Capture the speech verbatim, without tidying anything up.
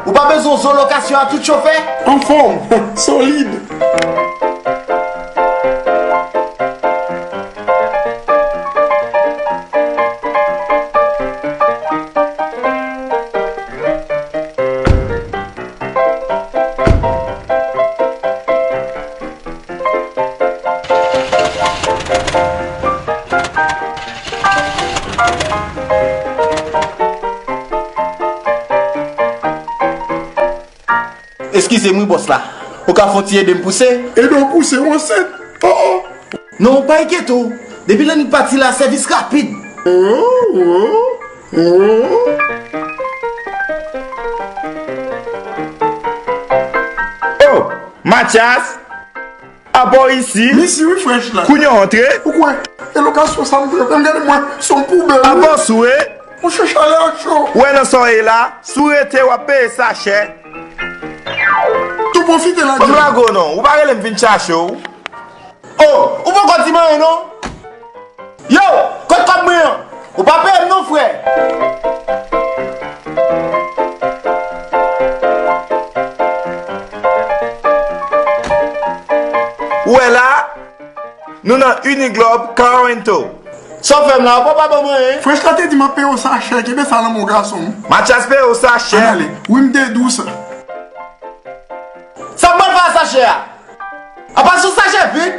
Ou pa bezwen zo lokasyon a tout chofè? Anfòm, solid. Eskize m wi bòs la. Ou ka fon ti ede m pouse? Ede w pouse w ansent? Oh, oh. Non, pa enkyete w. Depi lè n pati la, sèvis rapid. Oh, oh, oh. Oh, Mathias, apa w isi? M isi wi, fresh la. Kounye a w antre? Ou kwè? E lokasyon sa m pran, gade mwen, se yon poubèl wi. Apa w sou e? Monchè, chalè a cho. Ou wè nan sa w ye la, si w rete, w ap peye sa chè. Tou pwofite la, Jim. Blago non, ou pa rele m vin chache w. Oh, ou poko di m anyen non. Yo, kot kòb mwen an? Ou pa peye m non, frè. Ou wè la, nou nan Uniglobe Car Rental. Sa w fè m la, ou pa ban mwen anyen? Fresh la te di m ap peye w sa chè, kenbe sa nan men w gason m. Mathias peye w sa chè. Ann ale. Wi, m te di w sa. Sa m pral fè a sa chè a? Apa se yon sachè vid?